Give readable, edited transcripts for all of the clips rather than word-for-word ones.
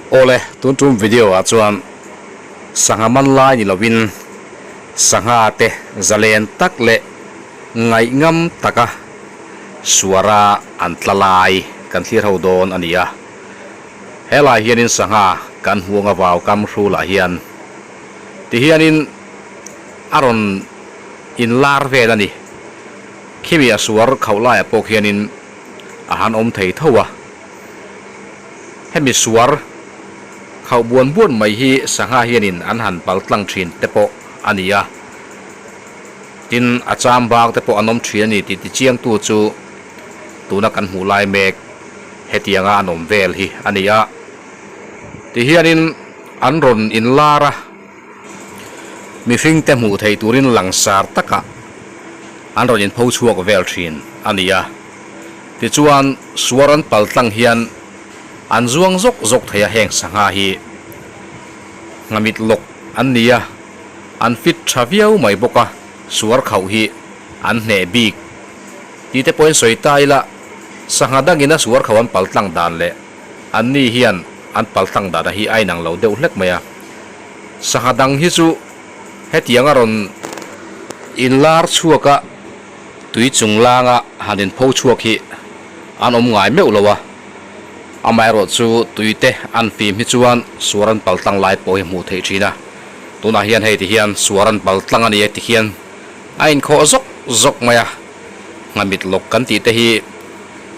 Awle, tun tum video ah chuan sangha man lai ni lovin sangha te zalen tak leh ngaihngam taka suara an tla lai kan thlir ho dawn a ni a. Helai hianin sangha kan hmuh anga vau kam hrulah hian tihianin a rawn inlar vel a ni. Khimi a suar khauh laiah pawh khianin a han awm thei tho a. Hemi suar khauh buan buan mai hi sangha hianin an han pal tlang thin te pawh a ni a. Tin, a cham bang te pawh an awm thin a ni tih tichiangtu chu tuna kan hmuh lai mek hetianga an awm vel hi a ni a. Tihianin an rawn inlar a. Mihringte hmuh theih turin langsar takah an rawn inpho chhuak vel thin a ni a. Tichuan, suar an pal tlang hian an zuang zawk zawk thei a, heng sangha hi nghamit lawk an ni a, an fit tha viau mai bawk a, suar khauh hi an hneh bik tih te pawhin sawi ta ila, sangha dangin a suar khauh an pal tlang dan leh anni hian an pal tlang dana hi a inang lo deuh hlek mai a. Sangha dang hi chu hetiang a rawn inlar chhuak a, tui chung langa han inpho chhuak hi an awm ngai meuh lo a. Amaherawh chu tui te an fim hi chuan suar an pal tlang lai pawh hi hmuh theih thin a. Tunah hian hei ti hian suar an pal tlang a ni e ti hian a inkhawh zawk zawk mai a. Nghamit lawk kan tih te hi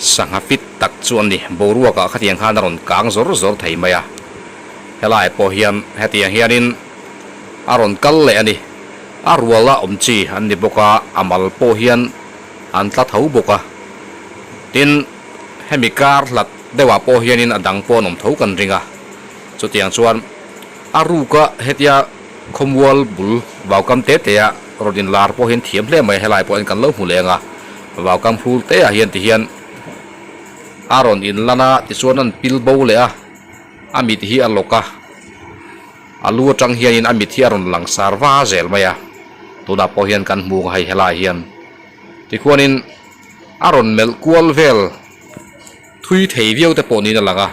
sangha fit tak chu a ni. Boruakah khatiang khan a rawn kang zawr zawr thei mai a. Helai pawh hian hetiang hianin a rawn kal leh a ni. A ruala awm chi an ni bawk a, a mal pawh hian an tla tho bawk a. Tin, hemi kar hlat deuhah pawh hianin a dang pawh an awm tho kan ring a. Chutiang chuan a ruka hetia khawmual bul vaukam te te a rawn inlar pawh hian thiam hle mai a, helai pawh hian kan lo hmu leng a. Vaukam hrul te ah hian tihian a rawn inlan a, tichuan an pil bo leh a. A mit hi a lawk a, a lu atang hianin a mit hi a rawn lang sar va zel mai a, tunah pawh hian kan hmu hei helaiah hian tikhuanin a rawn melh kual vel thui thei viau te pawh niin a lang a,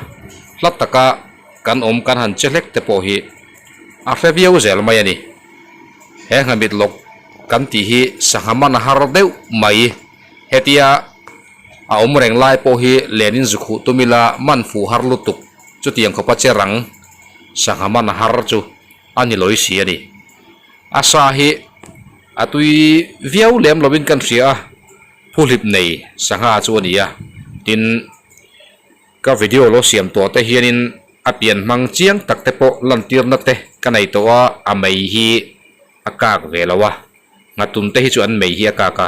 hla taka kan awm kan han che hlek te pawh hi a hre viau zel mai a ni. He nghamit lawk kan tih hi sangha man a har deuh mai hetia. A awm reng lai pawh hi len in zu khuh tum ila man fuh har lutuk chutiang khawpa che rang sangha man har chu a ni lawi si a ni. A sa hi a tui viau lem lovin kan hria a, phuhlip nei sangha chu a ni a, tin ka video lo siam tawh te hianin a pian hmang chiang tak te pawh lantirna te ka nei tawh a, a mei hi a kak ve lo a. Nghatum te hi chu an mei hi a kak a,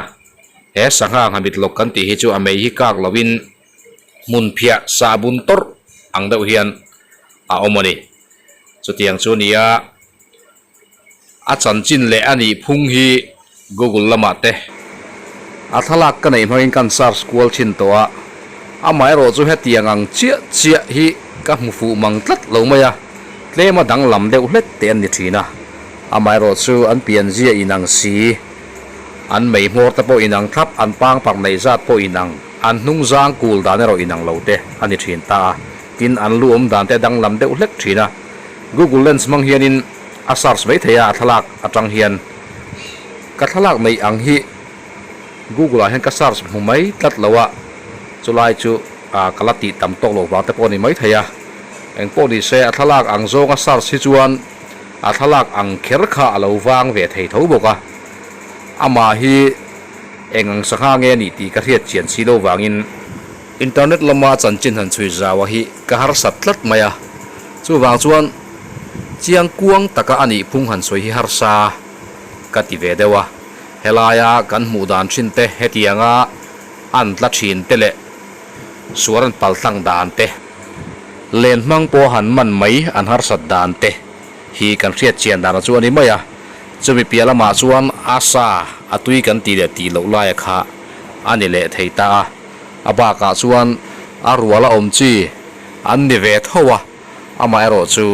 he sangha nghamit lawk kan tih hi chu a mei hi kak lovin hmun phiah sahbun tawrh ang deuh hian a awm a ni. Chutiang chu nia a chanchin leh a nih phung hi Google lamah te a thlalak ka neih hmangin kan search kual thin tawh a, amaherawh chu hetiang ang chiah chiah hi ka hmu fuh mang tlat lo mai a, tlema danglam deuh hlek te an ni thin a. Amaherawh chu an pianzia inang si, an mei hmawr te pawh inang thlap, an pangpang neih zat pawh inang, an hnung zang kul dan erawh inang lo te a ni thin ta a. Tin, an lu awm dan te danglam deuh hlek thin a. Google Lens hmang hianin a search mai thei a, a thlalak atang hian ka thlalak neih ang hi Google ah hian ka search hmu mai tlat lo a, chulai chu ka la tih tam tawk lo vang te pawh a ni mai thei a. Engpawh ni se, a thlalak ang zawnga search hi chuan A thlalak ang kher kha a lo vang ve thei tho bawk a, amah hi eng ang sangha nge a nih tih ka hriat chian si lo vangin internet lama chanchin han chhui zau a hi ka harsat tlat mai a, chuvang chuan chiang kuang taka a nih phung han sawi hi harsa ka ti ve deuh a, helaia kan hmuh dan thin te hetianga an tla thin te leh suar an paltlang dan te. Len hmang pawh han man mai an harsat dan te hi kan hriat chian dan chu a ni mai a, chumi piah lamah chuan a sa a tui kan tih leh tih loh laia kha a ni leh thei ta a, a bakah chuan a rual a awm chi an ni ve tho a, amaherawh chu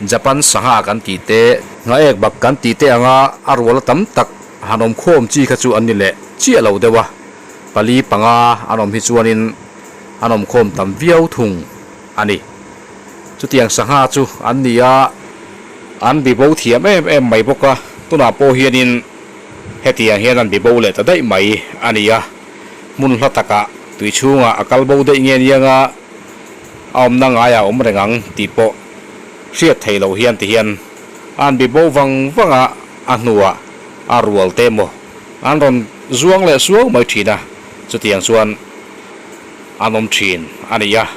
Japan sangha kan tih te, nghaek bak kan tih te anga a rual a tam tak han awm khawm chi kha chu an ni leh chiah lo deuh a, pali panga an awm hi chuanin. An awmkhawm tam viau thung a ni. Chutiang sangha chu an ni a, an bibo thiam em em mai bawk a, tunah pawh hianin hetiang hian an bibo leh ta daih mai a ni a, hmun hla takah tui chhungah a kal bo daih nge niang a, a awmna ngaiah a awm reng ang tih pawh hriat theih loh hian tihian an bibo vang vang a, a hnuah a rual te maw an rawn zuang leh suau mai thin a, chutiang chuan an awm thin a ni a,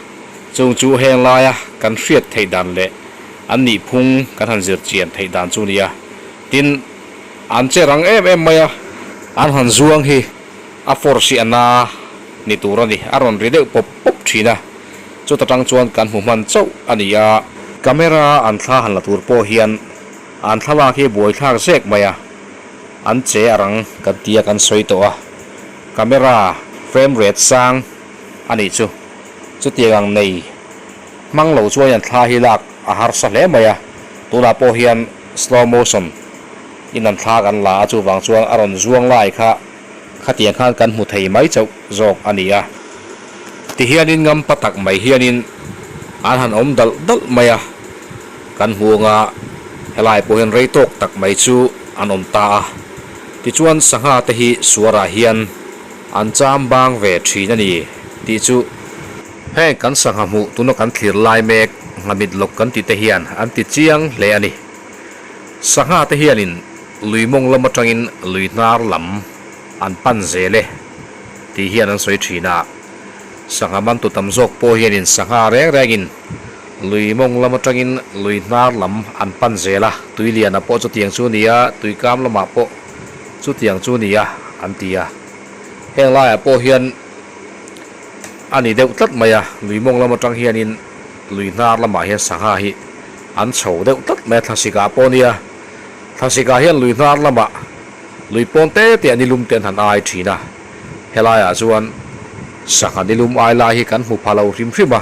chung chu heng laia kan hriat theih dan leh an nihphung kan han zir chian theih dan chu a ni a, tin an che rang em em mai a, an han zuang hi a force hi a na ni tur a ni, a rawn ri deuh pawp pawp thin a, chuta tang chuan kan hmu hman chauh a ni a. Camera an thla han la tur pawh hian an thlalak hi buaithlak zek mai a, an che a rang kan tia kan sawi tawh a, camera frame rate sang a nih chu. Chutiang ang nei hmang lo chuan an thla hi lak a harsa hle mai a, tunah pawh hian slow motion in an thla kan la a, chuvang chuan a rawn zuang lai kha khatiang khan kan hmu thei mai chauh zawk a ni a. Tihianin ngampa tak mai hianin an han awm dalh dalh mai a, kan hmu anga helai pawh hian rei tawk tak mai chu an awm ta a. Tichuan sangha te hi suarah hian an cham bang ve thin a ni tih chu heng kan sangha hmuh tuna kan thlir lai mek nghamit lawk kan tih te hian an ti chiang hle a ni. Sangha te hianin lui mawng lam atangin lui hnar lam an pan zel e tih hian an sawi thin a. Sangha mantu tam zawk pawh hianin sangha reng rengin lui mawng lam atangin lui hnar lam an pan zel a, tui lianah pawh chutiang chu a ni a, tui kam lamah pawh chutiang chu a ni a an ti a. Heng laiah pawh hian a ni deuh tlat mai a, lui mawng lam atang hianin lui hnar lamah hian sangha hi an chho deuh tlat mai a, thlasikah pawh a nia. Thlasikah hian lui hnar lamah lui pawn te te a nilum te an han ai thin a, helaiah chuan sangha nilum ai lai hi kan hmu pha lo hrim hrim a,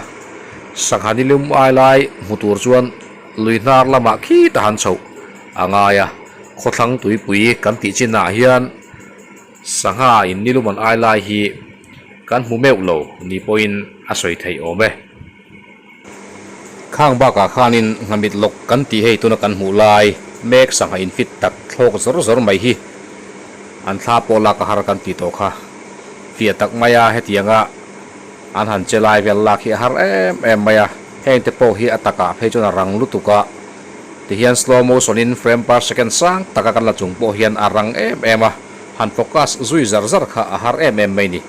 sangha nilum ai lai hmu tur chuan lui hnar lamah khita han chhoh a ngai a, khawthlang tuipui kan tih chinah hian sangha in nilum an ai lai hi kan hmu meuh lo ni pawhin a sawi theih awm e. Khang bakah khanin nghamit lawk kan tih hei tuna kan hmuh lai mek sangha infit tak thlawk zawr zawr mai hi an thla pawh lak a har kan tih tawh kha. Fiah tak maia hetianga an han che lai vel lak hi a har em em mai a, heng te pawh hi a takah phei chuan a rang lutuk a, tihian slow motion in frame per second sang taka kan la chung pawh hian a rang em em a, han focus zui zar zar kha a har em em mai ni.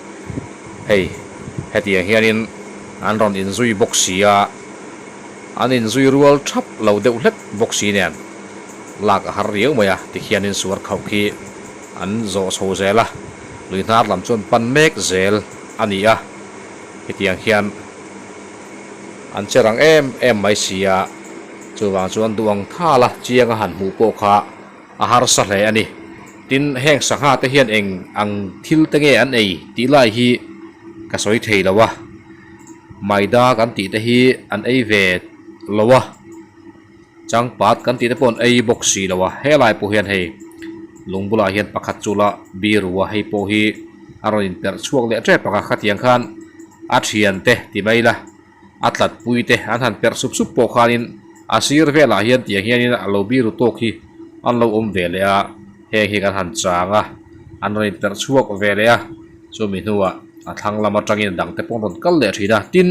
Hei hetiang hianin. An rawn inzui bawk si a, an inzui rual thap lo deuh hlek bawk si nen lak a har riau mai a, tikhianin suar khauh khi an zawh chho zel a, lui hnar lam chuan pan mek zel a ni a, hetiang hian an che rang em em mai si a, chuvang chuan duh ang thala chianga han hmuh pawh kha a harsa hle a ni. Tin, heng sangha te hian eng ang thil te nge an ei tih lai hi ka sawi thei lo a, maida kan tih te hi an ei ve lo a, changpat kan tih te pawh an ei bawk si lo a, helai pawh hian hei lung bulah hian pakhat chu la biru a, hei pawh hi a rawn inperh chhuak leh tep ang a, khatiang khan a thiante ti mai ila. A tlat pui te an han perh sup sup pawh khanin a sir velah hian tiang hianin a lo biru tawk hi an lo awm ve leh a, heng hi kan han chang a, an rawn inperh chhuak ve leh a, chumi hnuah a thlang lam atangin dang te pawh an rawn kal leh thin a, tin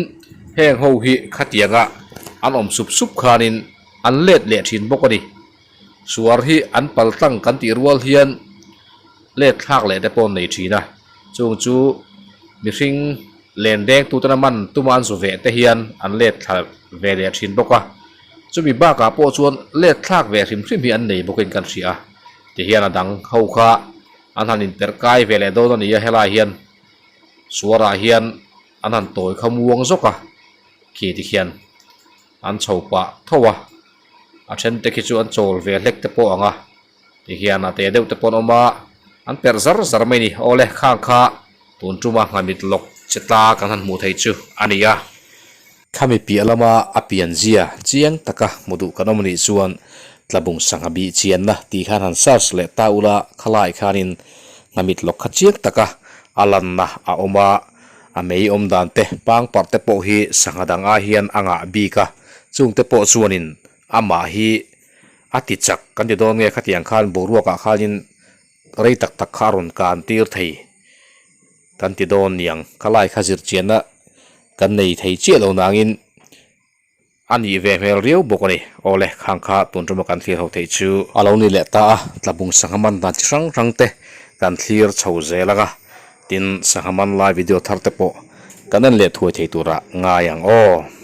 heng ho hi khatianga an awm sup sup khanin an let leh thin bawk a ni. Suar hi an pal tlang kan tih rual hian let thlak leh te pawh an nei thin a, chung chu mihring Len deng tutena man tuma an zu veh te hian an let thla ve leh thin bawk a, chumi bakah pawh chuan let thlak ve hrim hrim hi an nei bawkin kan hria a, tihian a dang ho kha an han inperh kai ve leh dawn a ni a, helai hian suarah hian an han tawi kha muang zawk a, khi tikhian an chho pah tho a, a then te khi chu an chawl ve hlek te pawh ang a. Tihian a te deuh te pawh an awm a, an perh zar zar mai a ni. Awle, khang kha tun tuma nghamit lawk che tla kan han hmuh theih chu a ni a. Khami piah lama a pianzia chiang taka hmu duh kan awm anih chuan Tlabung sangha bih chianna tih khan han search leh ta ula khalai khanin nghamit lawk kha chiang taka a lanna a awm a, a mei awm dan te pangparh te pawh hi sangha dang ai hian a ngah bik a. Chungte pawh chuanin amah hi a ti chak kan ti dawn nge khatiang khan boruakah khanin rei tak tak kha a rawn kan tir thei kan ti dawn niang. Khalai kha zirchianna kan nei thei chiah lo nangin. A nih ve hmel riau bawk a ni. Awle, khang kha tun tuma kan thlir ho theih chu. A lo ni leh ta a, tlabung sangha man dan chi hrang hrang te kan thlir chho zel ang a, tin sangha man lai video thar te pawh kan en leh thuai thei turah ngai ang aw.